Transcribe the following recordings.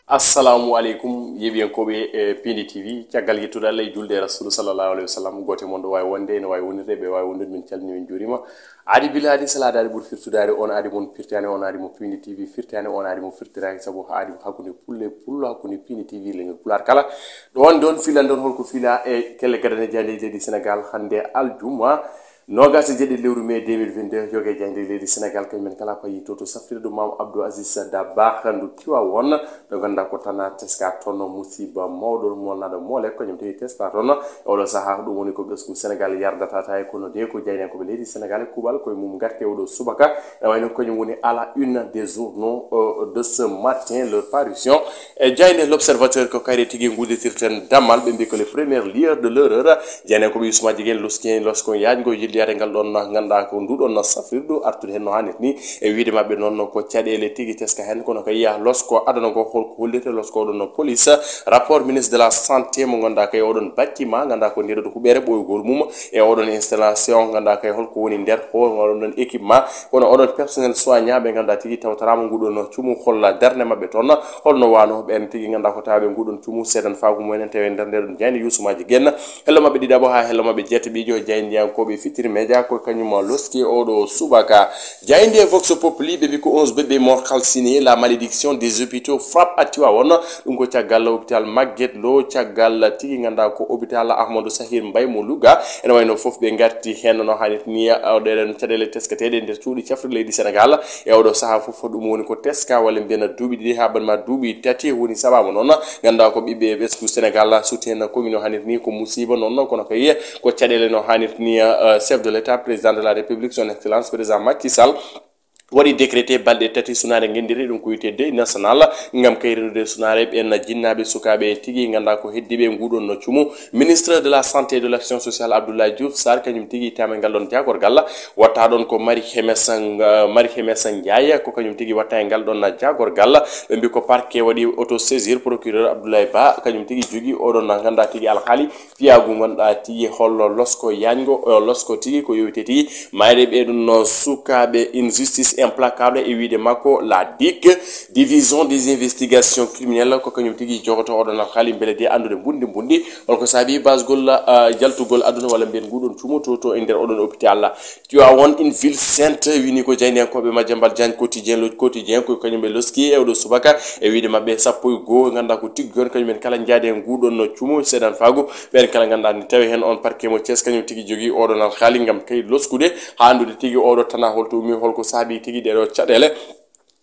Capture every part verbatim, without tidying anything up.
Assalamu aleykum, yeɓiyankooɓe e Pindi T V. Caggal yettude Allah e julde e Rasulu sallallahu alaihi wasallam, goote mon ɗo waawi wonde, ene waawi wonirde, ɓe waawi wondude, min calmini, min juurima. Aadi bila aadi sala aadi ɓuri firtudaade, on aadi mon firtaani, on aadi mo Pindi T V firtaani, on aadi mo firtiraaki, sabu aadi hakkunde pulle e pullo, hakkunde Pindi T V, leñol Pulaar kala. Ɗo wonde on filan ɗon holko fila e kelle gadane jande leydi Sénégal hannde aljuma. Nogas e jeeɗiɗi lewru mai deux mille vingt-deux, joge jande leydi Sénégal, kañum en kala payi to, to safrirde Maam Abdou Aziz Dabakh ndu Tiwaawoon, ɗo ngannduɗaa ko tana teska toon musiba mawɗo molnaɗo moole, kañum tawi testa toon. E oɗo saha ɗum woni ko ɓesngu Sénégal yardata tawi, kono de ko jaynen ko ɓe leydi Sénégal e kuuɓal koye mum garti e oɗo subaka. Ene wayno kañum woni à la une des journaux, euh, de ce matin, leur parution. E jayne L'Observateur ko kayre tigi ngudditirten dammal, ɓe mbi ko les premières lueurs de l'aurore. Jeynen ko ɓe Yusma Jigéen loski, losko yaajgo yilliyade ngal ɗon, ngannduɗaa ko ndu ɗon safrirdu artude hen no hannit ni. E wiide maɓɓe noon ko caɗeele tigi teska hen, kono ko yiya losko adana ko holko hollirte losko oɗon police. Rapport ministre de la santé mo ngannduɗaa kay oɗon bâtiment, ngannduɗaa ko ndeɗo huɓere ɓoygol mum e oɗon installation, ngannduɗaa kay holko woni nder ho oɗon équipement, kono oɗon personnel soignant ɓe ngannduɗaa tigi tawtarama nguɗon cumu, holla darnde maɓɓe toon, holno wano ɓen tigi ngannduɗaa ko tawaɓe nguɗon cumu, seedan faagu mumen en tawi nder ndeɗon jayne Yusma Jigéen. Hello maɓɓe ɗiɗaɓo haa hello maɓɓe jeetaɓijo, jaayndiyankooɓe Fitiri Media, ko kañum loski oɗo subaka. Jaaynde Vox Populi, ɓe mbi ko onze bébés morts calcinés, la malédiction des hôpitaux frappe à Tivaouane. Ɗum ko caggal hôpital Magatte Lô, caggal tigi ngannduɗaa ko hôpital Ahmadou Sahir Mbaye mo Louga. Ene wayno fof ɓe ngarti heen no hannit ni, ɗeɗen caɗeele teskateeɗe nder cuuɗi cafrirɗi leydi Sénégal. E oɗo saha fof ɗum woni ko teska walla mbiyen duuɓi ɗiɗi haa banma duuɓi tati woni sababu noon. Ngannduɗaa ko ɓiɓɓe ɓesngu Sénégal suti heen koñi no hannit ni ko musiba noon, kono kay ko caɗeele no hannit ni, euh, chef de l'État, président de la République, son excellence, président Macky Sall, waɗi décrété balɗe tati sunaare ngenndire, ɗum ko wiyetee deuil national, ngam kay rendude sunaare ɓeen jinnaaɓe sukaaɓe tigi ngannduɗaa ko heddiiɓe nguɗon no cumu. Ministre de la Santé et de l'Action Sociale, Abdoulaye Diouf Sarr, kañum tigi ittaama e ngal ɗon jaagorgal. Watta ɗon ko Marie Khemesse, Marie Khemesse Ndiaye, ko kañum tigi watta e ngal ɗon jaagorgal. Ɓe mbi ko parquet waɗi auto-saisir procureur Abdoulaye Ba, kañum tigi jogi oɗon ngannduɗaa tigi alhaali fiyaagu ngannduɗaa tigi holno losko yaajgo, o losko tigi ko yowite tigi mayde ɓee ɗum no sukaaɓe, une justice implacable e wiide makko la DIC, division des investigations criminelles, ko kañum tigi jogoto oɗon alhaali mbele de anndude mbundi mbundi holko saabi basgol, ah, jaltugol aduna walla mbiyen nguɗon cumu to, to e nder oɗon hôpital. Tivaouane, une ville sainte, wini ko jayniyankooɓe Madiambal Diagne Quotidien, L'Autre Quotidien, ko kañum ɓe loski e oɗo subaka e wiide maɓɓe sappo e goo, ngannduɗaa ko tiggi on, kañum en kala njaade nguɗon no cumu seedan faagu, ɓen kala ngannduɗaa ni tawi heen on parquet mo Thiès, kañum tigi jogii oɗon alhaali ngam kay loskude, haa anndude tigi oɗo tana holto ummi, holko saabi tigi ɗeɗo caɗeele.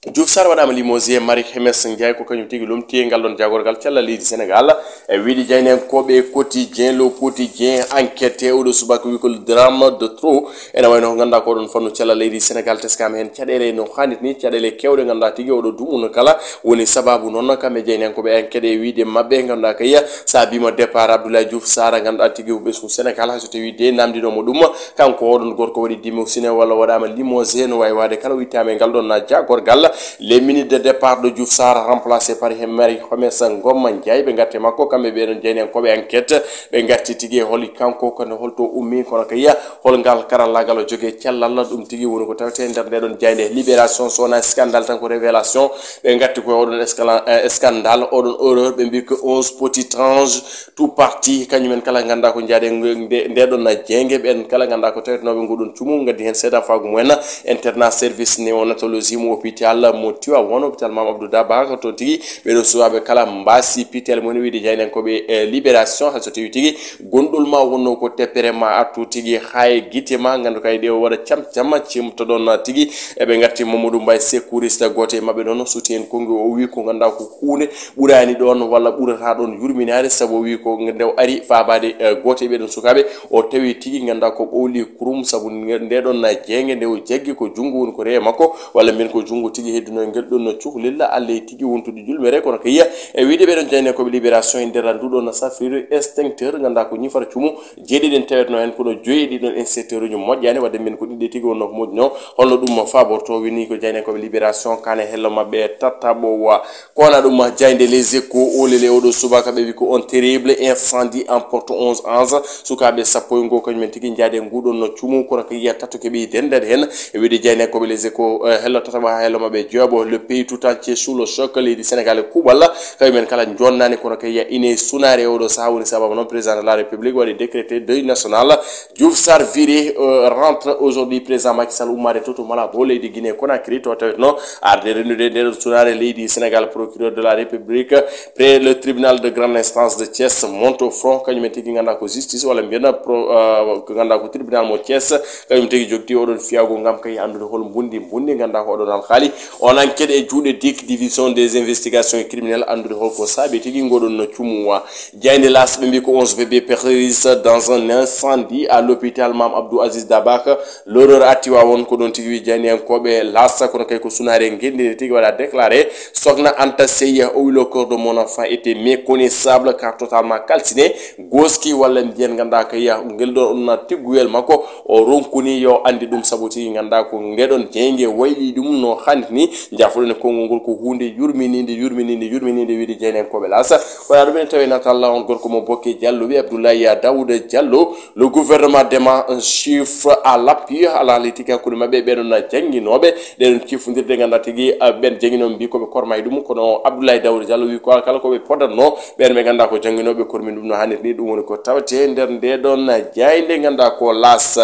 Diouf Sarr waɗaama limogé, Marie Khemesse Ndiaye ko kañum tigi lomti e ngal ɗon jaagorgal cellal leydi Sénégal. E wiide jayniyankooɓe Quotidien, Le Quotidien, Enquête, e oɗo subaka wi ko le drame de trop. Ene wayno ko ngannduɗaa ko ɗon fannu cellal leydi Sénégal teskaama heen caɗeele no hannit ni, caɗeele keewɗe ngannduɗaa tigi oɗo dumunna kala woni sababu noon kamɓe jayniyankooɓe Enquête e wiide maɓɓe ngannduɗaa kay saabima départ Abdoulaye Diouf Sarr ngannduɗaa tigi ko ɓesngu Sénégal, hay so tawi de namdinooma ɗum. Kanko oɗon gorko waɗi démissionné walla waɗaama limogé no waawi waade kala o ittaama e ngal ɗon jaagorgal. Les minutes de départ de Diouf Sarr remplacé par Marie Khemesse Ngom Ndiaye. Ɓe ngarti makko kamɓe ɓee ɗon jayniyankooɓe Enquête. Ɓe ngarti tigi e holi kanko kono holto ummi, kono kay hol ngal karallaagal o jogee cellal, ɗum tigi woni ko tawetee nder nde ɗon jaynde. Libération so wonaa scandale tan ko révélation. Ɓe ngarti ko oɗon escala-, eh, scandale, oɗon horreur, ɓe mbi ko onze petits anges tout parti, kañum en kala ngannduɗaa ko njaade nde, nde ɗon na jeynge, ɓen kala ngannduɗaa ko tawetenooɓe nguɗon cumu, ngaddi heen seedan faagu mumen. Internat service néonatologie mo hôpital mo Tivaouane, hôpital Mame Abdou Dabakh, toon tigi ɓeɗo suwaaɓe kala mbaasi pitel mumen, wiide jayniyankooɓe e Libération, hay so tawi tigi gonɗol ma wonno ko teppere ma artu tigi haa e gite ma, nganndu kay ɗe o waɗa cam cam, cimtoɗon tigi. Eɓe ngarti Mamadou Mbaye, secouriste gooto e maɓɓe ɗon suti heen konngi, o wi ko ngannduɗaa ko huunde ɓuraani ɗoon walla ɓurata ɗoon yurminaade, sabu o wi ko nde o ari faabaade, eh, gooto e ɓee ɗoon sukaaɓe, o tawi tigi ngannduɗaa ko ɓowli kurum, sabu nde ɗoon na jeynge nde o jaggi ko junngo woni ko rewe makko, walla mbiyen ko junngo tigi heddunoo ngel ɗoon no cuhlel, Allah e tigi wontude julmere, kono ko yiya e wiide ɓee ɗoon jayniyankooɓe Libération e nder ndu ɗoon safrirdu extincteur, ngannduɗaa ko ñifata cumu, jeeɗiɗi en tawetnoo heen, kono joyi e ɗii ɗoon extincteuruuji moƴƴaani, wadde mbiyen ko ɗiɗi tigi wonnoo ko moƴƴunoo. Holno ɗum faabortoo, wini ko jayniyankooɓe Libération, kaane hello maɓɓe tataɓo wa. Ko wona ɗum jaynde Les Échos, o lele oɗo subaka, ɓe wi ko un terrible incendie emporte onze anges. Sukaaɓe sappo e ngo kañum en tigi njaade nguɗon no cumu, kono ko yiya tato keɓi denndade heen. E wiide jayniyankooɓe Les Échos, eh, hello tataɓo haa hello maɓɓe Jobo, le pays tout entier sous le choc, leydi Sénégal e kuuɓal, kañum en kala jonnani, kono kay ya ine sunaare e oɗo saha. Woni sababu noon président de la République waɗi décrété deuil national. Diouf Sarr viré, euh, rentre aujourd'hui, président Macky Sall ummaade to to Malabo, leydi Guinée Conakry, to tawetno arde rennude nde ɗon sunaare leydi Sénégal, procureur de la République près le tribunal de grande instance de Thiès monte au front, kañum en tigi ngannduɗaa ko justice walla mbiyen pro, euh, ko ngannduɗaa ko tribunal mo Thiès, kañum tigi jogti oɗon fiyago ngam kay anndude hol mbundi mbundi ngannduɗaa ko oɗon alhaali. On enquête e juuɗe dik division des investigations criminelles, anndude holko saabi tigi ngoɗon no cumuwa. Jaaynde L'As ɓe mbi ko onze bébés périssent dans un incendie à l'hôpital Mame Abdou Aziz Dabakh. L'Horreur à Tivaouane, ko ɗon tigi wi jaayndiyankooɓe L'As, kono kay ko sunaare ngenndi tigi waɗa déclaré. Sokhna Anta Seye, o wi le corps de mon enfant était méconnaissable car totalement calciné. Gooski walla mbiyen ngannduɗaa kay ngel ɗon tigguyel makko, o ronkuni yo anndi ɗum, sabu tigi ngannduɗaa ko nde ɗon jeynge wayli ɗum no hanniti ni. Jaafuɗon e konngol ngol, ko huunde yurminiinde, yurminiinde, yurminiinde, wiyde jaayndiyankooɓe L'As. Ko yaa ɗum en tawi natal on gorko mo Bokke Diallo, wi Abdoulaye Daouda Diallo, le gouvernement dément, chiffre à l'appui, alaa le tigi hakkunde maɓɓe ɓeɗon jannginooɓe, ɗeɗon cifondirde ngannduɗaa tigi, ah, ɓen jannginooɓe mbi ko ɓe korma e ɗum, kono Abdoulaye Daouda Diallo wi ko kala ko ɓe podatno, ɓen ɓe ngannduɗaa ko jannginooɓe kormi ɗum no hannirta ni, ɗum woni ko tawete nder nde ɗon jaaynde ngannduɗaa ko L'As.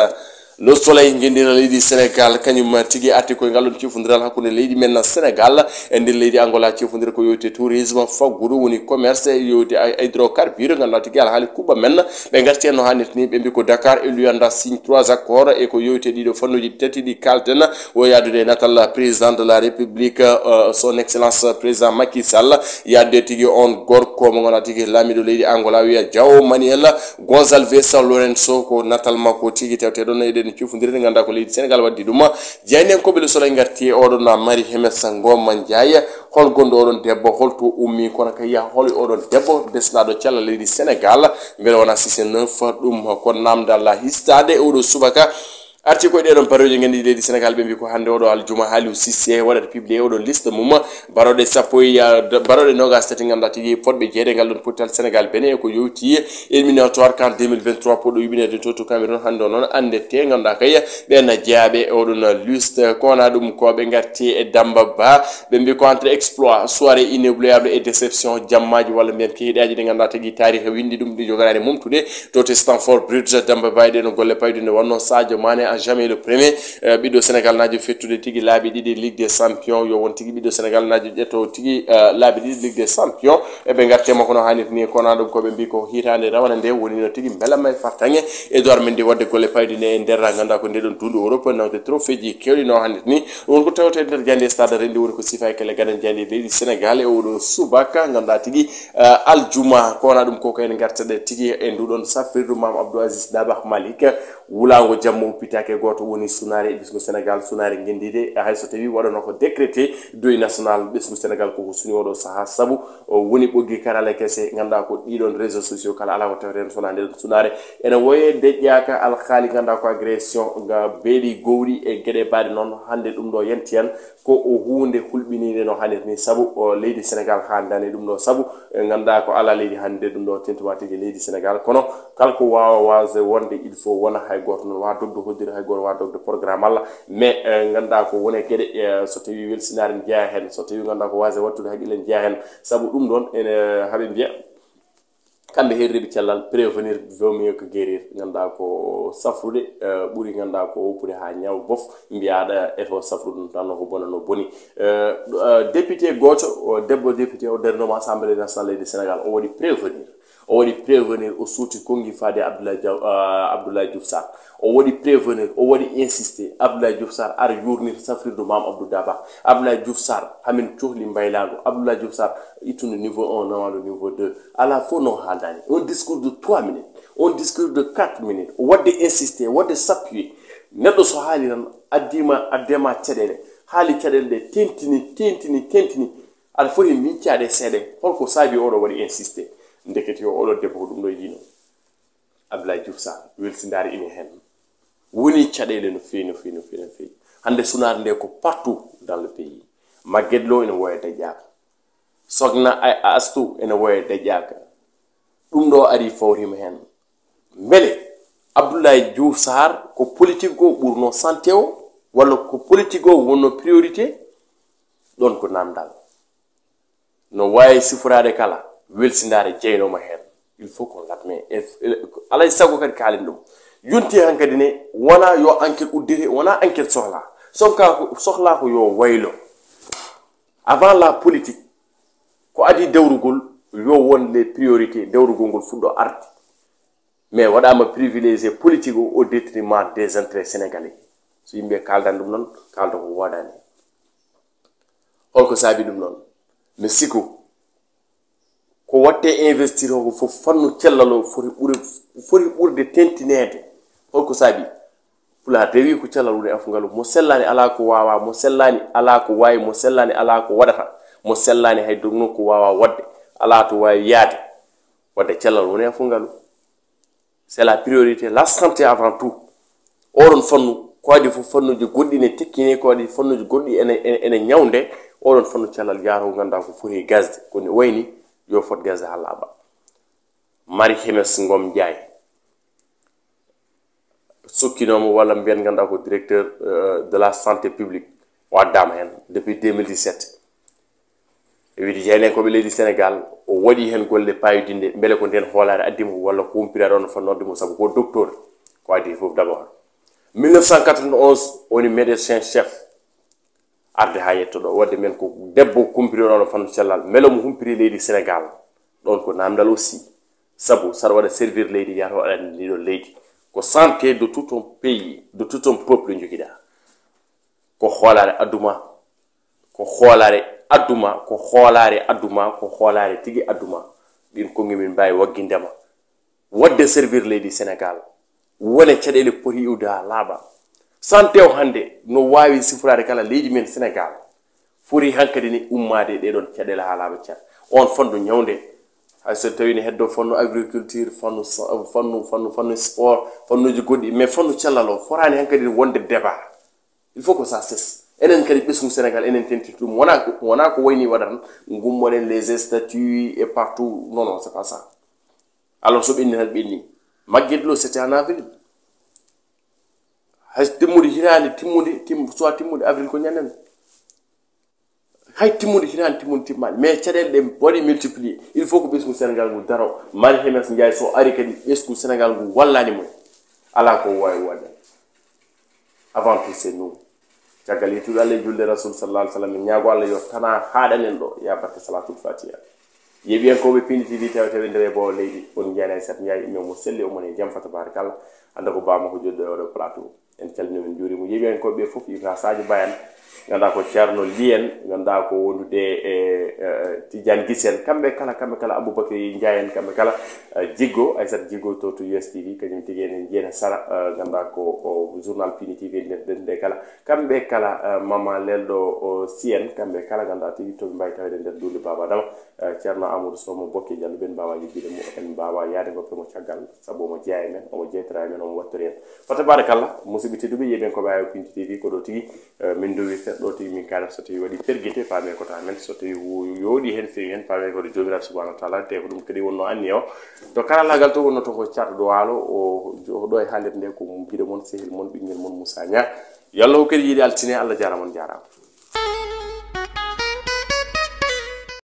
Le Soleil, ngenndira leydi Sénégal, kañum tigi arti koye ngal ɗon cifondiral hakkunde leydi men Sénégal e nder leydi Angola, cifondira ko yowti tourisme, faggudu woni commerce, yowti hydrocarbure, ngannduɗaa tigi alhaali kuuɓal men. Ɓe ngarti hen no hannirta ni, ɓe mbi ko Dakar et Luanda signe trois accords, e ko yowti ɗiɗo fannuuji tati ɗi kalten, o yaadude e natal président de la République, euh, son excellence président Macky Sall, yaadude tigi on gorko mo ngannduɗaa tigi laamiɗo leydi Angola, wiya João Manuel Gonçalves Lourenço, ko natal makko tigi tawte ɗon, eɗen cifondirde, ngannduɗaa ko leydi Sénégal waddi ɗum. Jaayndiyankooɓe Le Soleil ngarti e oɗon Marie Hemessa Ngoma Ndiaye, hol gonɗo oɗon debbo, holto ummi, kono kay ya hol oɗon debbo besnaɗo cellal leydi Sénégal, mbele wona six neuf ɗum ko namdal histaade e oɗo subaka. Arti koye ɗeɗon barooje ngenndi leydi Sénégal, ɓe mbi ko hannde oɗo aljuma Aliou Cissé waɗata publié oɗo liste mum, barooɗe sappo e, ah, d-, barooɗe nogas tati ngannduɗaa tigi fotɓe jeyde ngal ɗon pottal Sénégal Bénin, e ko yowti éliminatoire CAN deux mille vingt-trois poɗɗo yuɓineede to to Cameroun hannde o noon anndete, ngannduɗaa kay ɓen jeyaaɓe e oɗon liste. Ko wona ɗum ko ɓe ngarti e Damba Ba, ɓe mbi ko entre exploit, soirée inoubliable et déception, jammaaji walla mbiyen kihiɗaaji ɗi ngannduɗaa tigi taarih winndi ɗum, ɗi joganaani mumtude. To to Stamford Bridge, Damba Ba e ɗeɗon golle payɗunde wonno Sadio Mané à jamais le premier, eh, ɓiɗɗo Sénégal naajo fettude tigi laabi ɗiɗi Ligue des Champions, yo won tigi ɓiɗɗo Sénégal naajo ƴetto tigi, eh, laabi ɗiɗi Ligue des Champions. Eɓe ngarti e makko no hannirta ni, ko wona ɗum ko ɓe mbi ko hitaande rawane nde woni no tigi mbelama e fartaŋŋe Edouard Mendy waɗde golle payɗunde e nder ngannduɗaa ko nde ɗon dundu Europe, nawde trophée ji kewɗi no hannirta ni. Ɗum woni ko tawte nder jaaynde Stade renndi woni ko sifa e kelle gadan jaaynde leydi Sénégal e oɗo subaka ngannduɗaa tigi, eh, aljuma. Ko wona ɗum ko kayne ngarteɗe tigi e nduɗon safrirdu Mame Abdou Aziz Dabakh Malick, wulaango jamma uppitaake gooto woni sunaare ɓesngu Sénégal, sunaare ngenndiide, hay so tawi waɗano ko décrété deuil national ɓesngu Sénégal, koko suni oɗo saha, sabu o woni ɓoggi karale kese, ngannduɗaa ko ɗiɗon réseaux sociaux kala alaa ko taweten sona nde ɗon sunaare. Ene woye deƴƴaaka alhaali ngannduɗaa ko agression nga beeli gowɗi e geɗe baɗe noon, hannde ɗum ɗo yanti hen ko o huunde hulɓiniinde no hannirta ni, sabu o leydi Sénégal haandani ɗum ɗo, sabu e ngannduɗaa ko alaa leydi hannde ɗum ɗo tentuma tigi leydi Sénégal, kono kala ko waawa waasde wonde, il faut wona hay gooto noon waa dogde hoddiri, hay gooto waa dogde programme Allah, mais, eh, ngannduɗaa ko wone geɗe, eh, so tawi welsinaare ne jeyaa heen, so tawi ngannduɗaa ko waasde wattude haqqille ne jeyaa heen, sabu ɗum ɗoon ene haɓe mbiya, kamɓe heeriiɓe cellal, prévenir vaut mieux que guérir, ngannduɗaa ko safrude, eh, ɓuri ngannduɗaa ko woppude haa ñaw bof, mbiya aɗa eto safrude ɗum tan no ko bona no boni. Eh, eh, député gooto, o debbo député o darinooma Assemblée nationale leydi Sénégal, o waɗi prévenir. O waɗi prévenir, o suuti konngi faade Abdoulaye Diaw, ah, Abdoulaye Diouf Sarr. O waɗi prévenir, o waɗi insisté, Abdoulaye Diouf Sarr ar yuurnir safrirdu Mame Abdou Dabakh. Abdoulaye Diouf Sarr, hamin cohli mbaylaango. Abdoulaye Diouf Sarr, ittude niveau un, nawande niveau deux. Alaa fof no haaldaani. Un discours de trois minutes, un discours de quatre minutes. Waɗde insisté, waɗde s'appuyer. Neɗɗo so haali tan, addiima, addeema caɗeele. Haali caɗeele ɗe, tentini, tentini, tentini. Aɗa foti miijaade seeɗa, holko saabi oɗo waɗi insisté? Ndekete yo oɗo debbo ko ɗum ɗo yiɗino. Abdoulaye Diouf Sarr, welsindaare ine heen. Woni caɗeele no feewi, no feewi, no feewi, no feewi. Hannde sunaare nde ko partout dans le pays. Maguette Lo ene woya daƴƴaaka. Sokhna Ay-, Astou ene woya daƴƴaaka. Ɗum ɗo ari fawriima heen. Mbele Abdoulaye Diouf Sarr ko politique o ɓurno santé o, walla ko politique o wonno priorité? Ɗon ko namdal. No waawi siforaade kala, welsindaare jeynooma heen. Il faut qu'on l'admet. E, e, alaa e sago kadi kaalen ɗum. Yonti hankadi ne, wonaa yo enquête uddite, wonaa enquête sohlaa. Sonka ko sohlaa ko yo waylo. Avant la politique, ko adii dawrugol, yo won les priorités, dawrugol ngol fuɗɗo arde. Mais waɗaama privilégié politique o au détriment des intérêts sénégalais. So yimɓe kaaldan ɗum noon, kaalda ko woodaani. Holko saabi ɗum noon? Mi siko ko watte investir o ko fof fannu cellal o foti ɓure, foti ɓurde tentineede. Holko saabi? Pulaar de wi ko cellal woni afngalu. Mo sellaani alaa ko waawaa, mo sellaani alaa ko waawi, mo sellaani alaa ko waɗata, mo sellaani hay dogno ko waawaa waɗde, alaa to waawi yahde. Waɗde cellal woni afngalu. C'est la priorité, la santé avant tout. Oɗon fannu, ko adii fof fannuuji goɗɗi ne tekkine, ko adii fannuuji goɗɗi ene, ene, ene ñawnde. Oɗon fannu cellal yaaro ngannduɗaa ko foti e gasde, ko ne wayni yo fot gasde haa laaɓa. Marie Khemesse Ngom Ndiaye sokkinooma walla mbiyen ngannduɗaa ko directeur, euh, de la santé publique, o addaama heen depuis deux mille dix-sept. E wiyde jeynenkooɓe leydi Sénégal, o waɗi heen golle paayodinɗe, mbele ko ndeen hoolaare addi mo walla ko humpitaade oɗon fannu addi mo, sabu ko docteur, ko adii fof d'abord. Mille neuf cent quatre-vingt-onze, o woni médecin chef, arde haa yetto ɗo. Waɗde men ko debbo humpitooɗo oɗon fannu cellal, mbele omo humpiti leydi Sénégal. Ɗoon ko namdal aussi, sabu saɗa waɗa servir leydi, yahata waɗande ndi ɗoon leydi. Ko santé de tout un pays, de tout un peuple njogiɗaa. Ko hoolaare addu ma, ko hoolaare addu ma, ko hoolaare addu ma, ko hoolaare tigi addu ma. Ɗiin konngi min mbaawi wagginde ma. Waɗde servir leydi Sénégal, wone caɗeele poti iwde haa laaɓa. Santé o hannde no waawi siforaade kala leydi men Sénégal. Foti hankadi ni ummaade e ɗee ɗoon caɗeele haa laaɓa cer. Oon fannu ñawnde, hay so tawii ne heddoo fannu agriculture, fannu sa-, fannu, fannu, fannu sport, fannuuji goɗɗi, mais fannu cellal o fotaani hankadi ni wonde débat. Il faut que ça cesse. Enen kadi ɓesngu Sénégal, enen tentiti ɗum. Wonaa ko, wonaa ko wayni waɗa tan, ngummoɗen les statuts et partout. Non, non, c'est pas ça. Alors, so ɓenni tan ɓenni. Maguette Lo, c'était en avril. Hay timmude hitaande, timmude, tim-, soit timmude avril ko ñanden. Hay timmude hitaande, timmude timmaani. Mais caɗeele ɗe waɗi multiplier. Il faut que ɓesngu Sénégal ngu daro. Marie Khemesse Ndiaye, so ari kadi, ɓesngu Sénégal ngu wallani mo. Alaa ko waawi waɗde. Avant tout, c'est nous. Caggal yettude Allah e julde Rasul sallallahu alaihi wasallam, min ñaago Allah yo tana haaɗanen ɗo, ya barke salatul fatiha. Yeeɓiyankooɓe Pindi T V tawa tawi nder e boowo leydi, on njiyaani Aysata Njaay, mais mo selli, omo e jam fa tabarakallah. Annda ko Baa Makko jooɗiɗo e oɗo plateau. En calminii, en njuuriima yeeɓiyankooɓe ɓe fof, Ibra Sadio Ba en, ngannduɗaa ko Ceerno Li en, ngannduɗaa ko wondude e, e, Tidiane Gis en, kamɓe kala, kamɓe kala, Aboubacry Ndiaye en, kamɓe kala, eh, Jiggo, Aysata Jiggo to, to U S T V, kañum tigi enen jeena sara, eh, ngannduɗaa ko o journal Pindi T V nder, nder nde kala. Kamɓe kala, eh, Mama Lelɗo o Sien, kamɓe kala ngannduɗaa tigi to ɓe mbawi tawede nder duunde Baba Adama, eh, Ceerno Amadou Sow mo Bokke Jallo, ɓen mbawa yejjide mo, en mbawa yaade goppe mo caggal, sabu omo jeeya e men, omo jeytora e men, omo wattori en. Fa tabarakallah, musidɓe tedduɓe, yeeɓen ko ɓe ayo Pindi T V, ko ɗo tigi, eh, min nduwirta, ɗo tigi min kaɗata, so tawi waɗi pergite, paame ko ta men, so tawi wo-, yooɗi hen, fewi hen, paame ko ɗo Joomiraaɗo subhanahu wa taala, te ko ɗum kadi wonno anniya o. To karallagal to wonno to ko Caat Ɗo Waalo, o, o ɗo e haalirde nde ko giɗo mon, sehil mon, ɓinngel mon Moussa Niang. Yo Allah hokkir yiide altine, Allah jaaraama, on jaaraama.